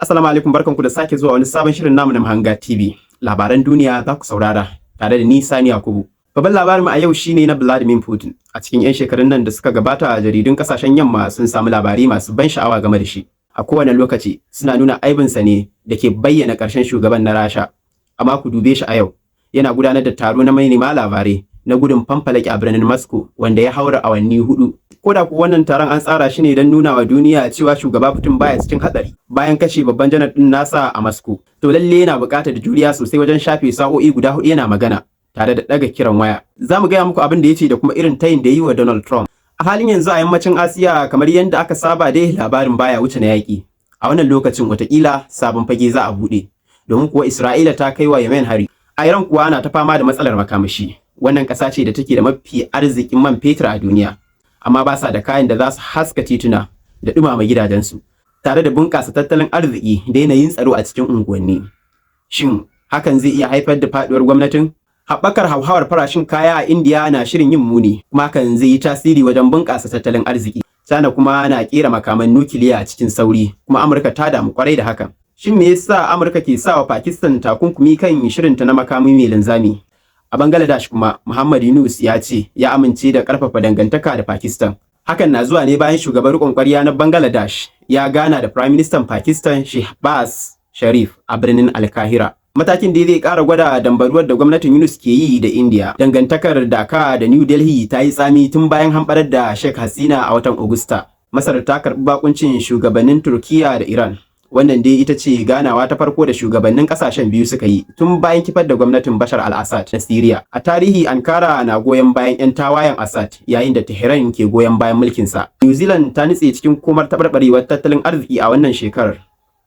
Assalamu alaikum, barkanku da sake zuwa wani sabon shirin namu na Mahanga TV. Labaran duniya za ku saurara tare da ni, Sani Yakubu. Babban labarinmu a yau shine na Vladimir Putin. A cikin 'yan shekarun nan da suka gabata, jaridun kasashen yamma sun samu labarai masu ban sha'awa game da shi. A kowane lokaci suna nuna aibinsa ne da ke bayyana ƙarshen shugaban na Rasha. Amma ku dube shi a yau, yana gudanar da taro na manema labarai na gudun fanfalaki a birnin Moscow wanda ya haura awanni 4. Ko da kuwa wannan taron an tsara shi ne don nuna wa duniya cewa shugaba Putin baya cikin hatsari bayan kashe babban janar din nasa a Moscow. To lalle yana buƙatar juriya sosai wajen shafe sa'o'i guda 4 yana magana tare da ɗaga kiran waya. Za mu gaya muku abin da ya ce da kuma irin tayin da yi wa Donald Trump. A halin yanzu a yammacin Asiya, kamar yadda aka saba dai, labarin baya wuce na yaƙi. A wannan lokacin watakila sabon fage za a buɗe. Domin kuwa Isra'ila ta kai wa Yemen hari. A Iran kuwa ana ta fama da matsalar makamashi. Wannan ƙasa ce da take da mafi arzikin man fetur a duniya. Amma ba sa da kayan da za su haska tituna da ɗumama gidajensu, tare da bunƙasa tattalin arziki da yanayin tsaro a cikin unguwanni. Shin hakan zai iya haifar da faɗuwar gwamnatin? Haɓakar hauhawar farashin kaya a Indiya na shirin yin muni, kuma hakan zai yi tasiri wajen bunƙasa tattalin arziki. China kuma na ƙera makaman nukiliya a cikin sauri, kuma Amurka ta damu kwarai da hakan. Shin me yasa Amurka ke sa wa Pakistan takunkumi kan shirinta na makami mai linzami? A Bangladesh kuma, Muhammad Yunus ya ce ya amince da ƙarfafa dangantaka da Pakistan. Hakan na zuwa ne bayan shugaban riƙon ƙwarya na Bangladesh ya gana da Prime Minister Pakistan Shehbaz Sharif a birnin Alkahira. Matakin da zai ƙara gwada dambaruwar da gwamnatin Yunus ke yi da India. Dangantakar Dhaka da New Delhi ta yi tsami tun bayan hamɓarar da Sheikh Hasina a watan Agusta. Masar ta karɓi bakuncin shugabannin Turkiya da Iran. Wannan dai ita ce ganawa ta farko da shugabannin kasashen biyu suka yi tun bayan kifar da gwamnatin Bashar al-Assad na Syria. A tarihi, Ankara na goyon bayan 'yan tawayen Assad, yayin da Tehran ke goyon bayan mulkinsa. New Zealand ta nutse cikin komar taɓarɓarewar tattalin arziki a wannan shekarar.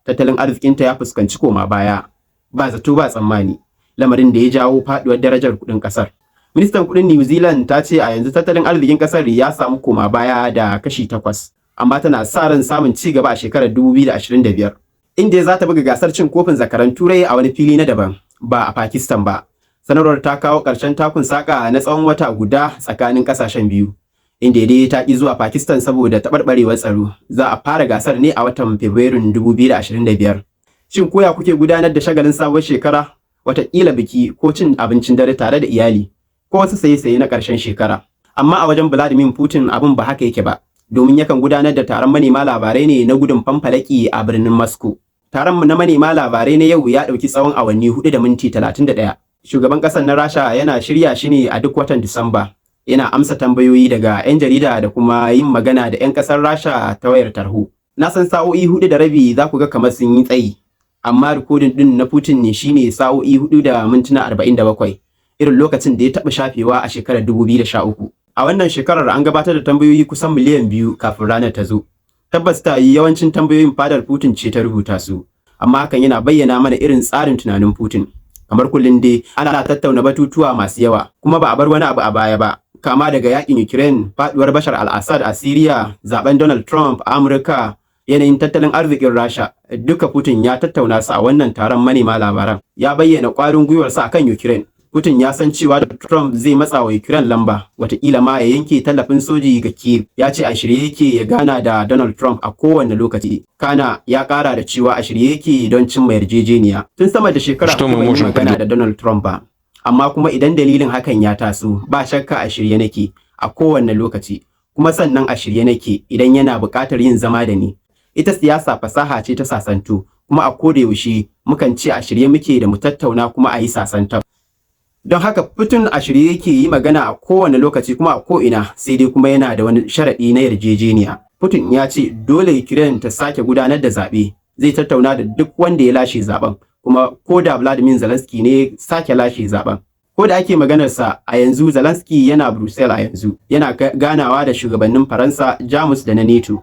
Tattalin arzikinta ya fuskanci koma baya, ba zato ba tsammani, lamarin da ya jawo faduwar darajar kuɗin ƙasar. Ministan kuɗin New Zealand ta ce a yanzu tattalin arzikin ƙasar ya samu koma baya da kashi 8, amma tana sa ran samun ci gaba a shekarar 2025. India za ta buga gasar cin kofin zakaran Turai a wani fili na daban, ba a Pakistan ba. Sanarwar ta kawo ƙarshen takun saƙa na tsawon wata guda tsakanin ƙasashen biyu. India dai ta ƙi zuwa Pakistan saboda taɓarɓarewar tsaro. Za a fara gasar ne a watan Fabrairun 2025. Shin koya kuke gudanar da shagalin sabuwar shekara? Wataƙila biki ko cin abincin dare tare da iyali, ko wasu saye-saye na ƙarshen shekara. Amma a wajen Vladimir Putin abin ba haka yake ba, domin yakan gudanar da taron manema labarai ne na gudun fanfalaki a birnin Moscow. Taron na manema labarai na yau ya ɗauki tsawon awanni 4 da minti 31. Shugaban ƙasar na Rasha yana shirya shi ne a duk watan Disamba. Yana amsa tambayoyi daga 'yan jarida da kuma yin magana da 'yan ƙasar Rasha ta wayar tarho. Na san sa'o'i 4 da rabi za ku ga kamar sun yi tsayi, amma rikodin ɗin na Putin ne shine sa'o'i 4 da mintuna 47, irin lokacin da ya taɓa shafewa a shekarar 2013. A wannan shekarar an gabatar da tambayoyi kusan miliyan 2 kafin ranar ta zo. Tabbas ta yi yawancin tambayoyin fadar Putin ce ta rubuta su, amma hakan yana bayyana mana irin tsarin tunanin Putin. Kamar kullum dai, ana tattauna batutuwa masu yawa, kuma ba a bar wani abu a baya ba. Kama daga yakin Ukraine, faduwar Bashar al-Assad a Syria, zaben Donald Trump a Amurka, yanayin tattalin arzikin Rasha, duka Putin ya tattauna su a wannan taron manema labaran. Ya bayyana ƙwarin gwiwarsa akan Ukraine. Putin ya san cewa Trump zai matsa wa Ukraine lamba, watakila ma ya yanke tallafin soji ga Kiev. Ya ce a shirye yake ya gana da Donald Trump a kowane lokaci. Kana ya kara da cewa a shirye yake don cimma yarjejeniya. Tun sama da shekara 4 ban yi magana da Donald Trump ba. Amma kuma idan dalilin hakan ya taso, ba shakka a shirye nake a kowane lokaci. Kuma sannan a shirye nake idan yana buƙatar yin zama da ni. Ita siyasa fasaha ce ta sasanto, kuma a koda yaushe mukan ce a shirye muke da mu tattauna kuma a yi sasanton. Don haka Putin a shirye yake yi magana a kowane lokaci kuma a ko'ina, sai dai kuma yana da wani sharaɗi na yarjejeniya. Putin ya ce dole Ukraine ta sake gudanar da zaɓe, zai tattauna da duk wanda ya lashe zaben, kuma ko da Vladimir Zelensky ne sake lashe zaben. Ko da ake maganarsa a yanzu, Zelensky yana Brussels a yanzu, yana ganawa da shugabannin Faransa, Jamus da na NATO.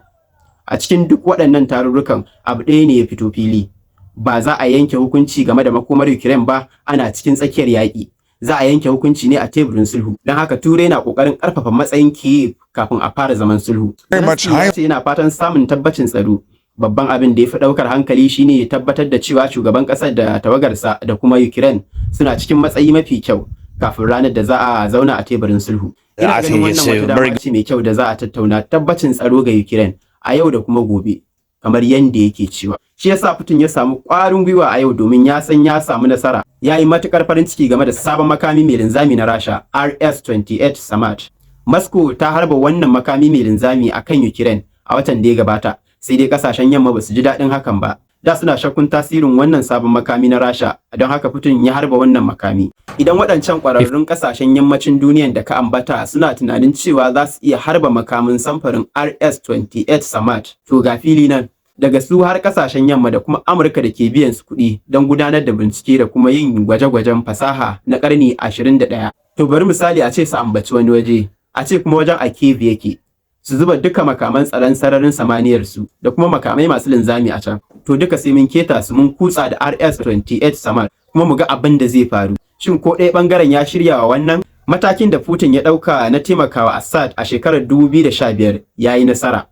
A cikin duk waɗannan tarurrukan, abu ɗaya ne ya fito fili. Ba za a yanke hukunci game da makomar Ukraine ba ana cikin tsakiyar yaƙi. Za a yanke hukunci ne a teburin sulhu. Don haka Turai na ƙoƙarin ƙarfafa matsayin Kiev kafin a fara zaman sulhu. Zelensky ya ce yana fatan samun tabbacin tsaro. Babban abin da ya fi ɗaukar hankali shine ya tabbatar da cewa shugaban ƙasar da tawagarsa da kuma Ukraine suna cikin matsayi mafi kyau kafin ranar da za a zauna a teburin sulhu. Ina ganin wannan wata dama ce mai kyau da za a tattauna tabbacin tsaro ga Ukraine a yau da kuma gobe. Kamar Kamar yadda yake cewa. Shi yasa Putin ya samu ƙwarin gwiwa a yau, domin ya san ya samu nasara. Ya yi matuƙar farin ciki game da sabon makami mai linzami na Rasha, RS-28 Sarmat. Moscow ta harba wannan makami mai linzami a kan Ukraine a watan da ya gabata, sai dai kasashen yamma ba su ji daɗin hakan ba. Da suna shakkun tasirin wannan sabon makami na Rasha, don haka Putin ya harba wannan makami. Idan waɗancan ƙwararrun kasashen yammacin duniyan da ka ambata suna tunanin cewa za su iya harba makamin samfurin RS-28 Sarmat, to ga fili nan. Daga su har kasashen yamma da kuma Amurka da ke biyan su kuɗi don gudanar da bincike da kuma yin gwaje-gwajen fasaha na ƙarni 21. To, bari misali a ce su ambaci wani waje, a ce kuma wajen a Kiev yake, su zuba duka makaman tsaron sararin samaniyar su da kuma makamai masu linzami a can. To, duka sai mun keta su, mun kutsa da RS-28 Sarmat, kuma mu ga abin da zai faru. Shin ko ɗaya ɓangaren ya shirya wa wannan? Matakin da Putin ya ɗauka na taimakawa Assad a shekarar 2015 ya yi nasara.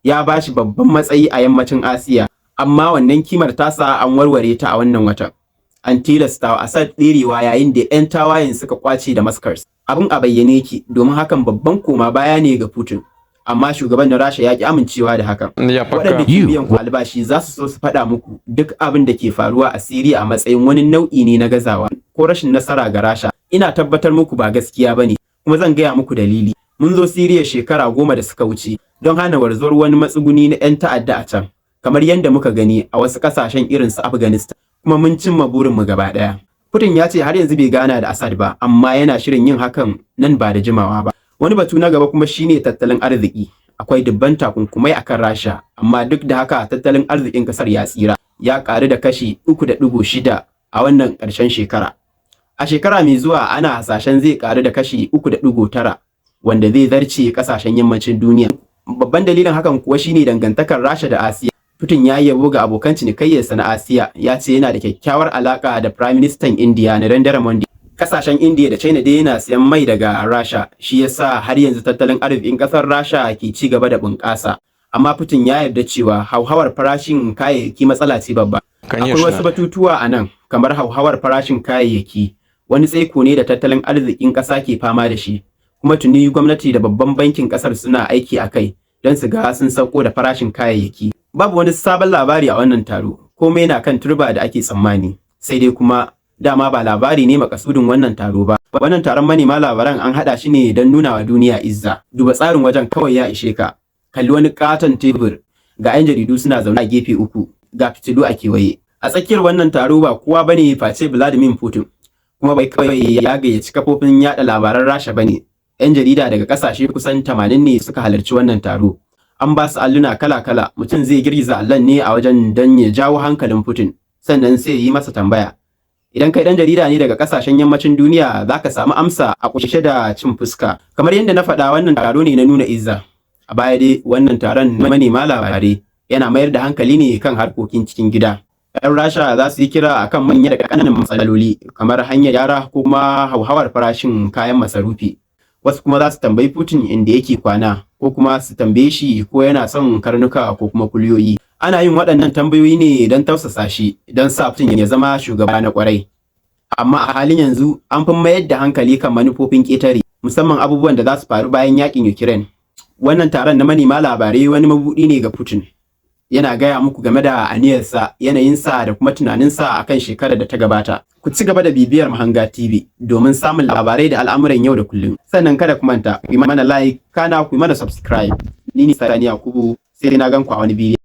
Ya ba shi babban matsayi a yammacin Asiya, amma wannan kimar tasa an warware ta a wannan watan. An tilasta wa Assad tserewa yayin da 'yan tawayen suka kwace Damascus. Abin a bayyane yake, domin hakan babban koma baya ne ga Putin. Amma shugaban na Rasha ya ki amincewa da hakan. Я пока Waɗanda ke biyan ku albashi za su so su faɗa muku duk abin da ke faruwa a Siriya a matsayin wani nau'i ne na gazawa ko rashin nasara ga Rasha. Ina tabbatar muku ba gaskiya bane, kuma zan gaya muku dalili. Mun zo Siriya shekara 10 da suka wuce don hana wanzuwar wani matsuguni na 'yan ta'adda a can, kamar yadda muka gani a wasu ƙasashen irin su Afghanistan, kuma mun cimma burinmu gaba ɗaya. Putin ya ce har yanzu bai gana da Assad ba, amma yana shirin yin hakan nan ba da jimawa ba. Wani batu na gaba kuma shine tattalin arziki. Akwai dubban takunkumai akan Rasha, amma duk da haka tattalin arzikin kasar ya tsira, ya ƙaru da kashi 3.6 a wannan ƙarshen shekara. A shekara mai zuwa ana hasashen zai ƙaru da kashi 3.9, wanda zai zarce ƙasashen yammacin duniya. Babban dalilin hakan kuwa shine dangantakar Rasha da Asiya. Putin ya yi yabo ga abokan cinikayyarsa na Asiya, ya ce yana da kyakkyawar alaka da Prime Minister India Narendra Modi. Kasashen India da China dai yana siyan mai daga Rasha, shi yasa har yanzu tattalin arzikin kasar Rasha ke ci gaba da bunƙasa. Amma Putin ya yarda cewa hauhawar farashin kayayyaki matsala ce babba. Akwai wasu Конечно. batutuwa a nan, kamar hauhawar farashin kayayyaki, wani tsaiko ne da tattalin arzikin ƙasa ke fama da shi. Kuma tuni gwamnati da babban bankin ƙasar suna aiki a kai don su ga sun sauko da farashin kayayyaki. Babu wani sabon labari a wannan taro, komai na kan turba da ake tsammani. Sai dai kuma dama ba labari ne makasudin wannan taro ba. Wannan taron manema labaran an haɗa shi ne don nuna wa duniya izza. Duba tsarin wajen kawai ya ishe ka. Kalli wani katon tebur, ga 'yan jaridu suna zaune a gefe uku, ga fitilu a kewaye. A tsakiyar wannan taro ba kowa bane face Vladimir Putin. Kuma bai kawai ya gayyaci kafofin yada labaran Rasha bane. 'Yan jarida daga kasashe kusan 80 ne suka halarci wannan taro. An ba su alluna kala-kala, mutum zai girgiza allon ne a wajen don ya jawo hankalin Putin, sannan sai ya yi masa tambaya. Idan kai ɗan jarida ne daga kasashen yammacin duniya, za ka samu amsa a kunshe da cin fuska. Kamar yadda na faɗa, wannan taro ne na nuna izza. A baya dai wannan taron na manema labarai yana mayar da hankali ne kan harkokin cikin gida. 'Yan Rasha za su yi kira akan manya da ƙananan matsaloli kamar hanyar yara ko kuma hauhawar farashin kayan masarufi. Wasu kuma za su tambayi Putin inda yake kwana, ko kuma su tambaye shi ko yana son karnuka ko kuma kuliyoyi. Ana yin waɗannan tambayoyi ne don tausasa shi, don sa Putin ya zama shugaba na ƙwarai. Amma a halin yanzu an fi mayar da hankali kan manufofin ƙetare, musamman abubuwan da za su faru bayan yakin Ukraine. Wannan taron na manema labarai wani mabuɗi ne ga Putin. Yana gaya muku game da aniyarsa, yanayinsa da kuma tunaninsa akan shekarar da ta gabata. Ku ci gaba da bibiyar Mahanga TV domin samun labarai da al'amuran yau da kullum. Sannan kada ku manta, ku yi mana like, kana ku yi mana subscribe. Ni ne Sani Yakubu, sai na gan ku a wani bidiyo.